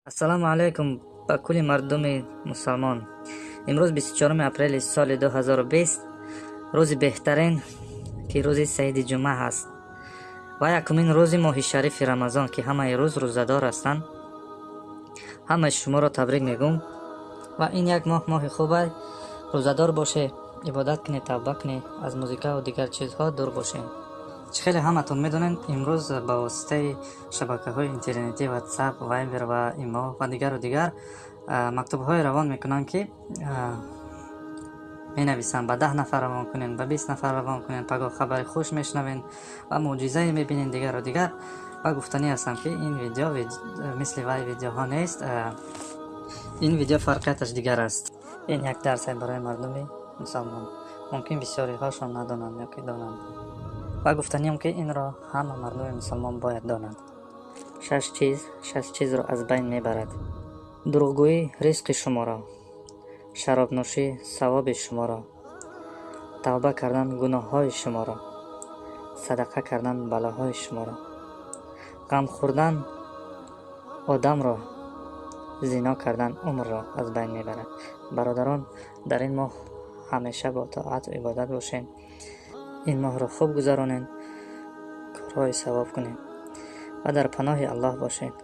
Ассалому алайкум ба кулли мардуми мусалмон. Имрӯз 24 апрели соли 2020, рӯзи беҳтарин, ки рӯзи саиди ҷумъа ҳаст ва якумин рӯзи моҳи шарифи Рамазон, ки ҳамаи рӯз рӯзадор ҳастанд. Ҳамаи шуморо табрик мегӯм ва ин як моҳ моҳи хубай. Рӯзадор боше, ибодат кунед, тавба кунед, аз музикаву дигар чизҳо дур бошед. Чӣ хеле ҳаматон медонед, имрӯз ба воситаи шабакаҳои интернетӣ, WhatsApp, Viber ва имо ва дигару дигар мактубҳое равон мекунанд, ки менависанд: ба 10 нафар равон кунед, ба 20 нафар равон кунед, пагоҳ хабари хуш мешунавед ва мӯъҷизае мебинед, дигару дигар. Ва гуфтанӣ ҳастам, ки ин видео мисли вай видеоҳо нест. Ин видео фарқияташ дигар аст. Ин як дарсе барои мардуми мусалмон. Мумкин, бисёриҳошон надонанд ё ки донанд. Ва гуфтаниам, ки инро ҳама мардуми мусалмон бояд донад. Шаш чиз шаш чизро аз байн мебарад: дурӯғгӯӣ ризқи шуморо, шаробнӯшӣ савоби шуморо, тавба кардан гуноҳҳои шуморо, садақа кардан балоҳои шуморо, ғам хӯрдан одамро, зино кардан умрро аз байн мебарад. Бародарон, дар ин моҳ ҳамеша бо тоату ибодат бошед, ин моҳро хуб гузаронед, корҳои савоб кунед ва дар паноҳи Аллоҳ бошед.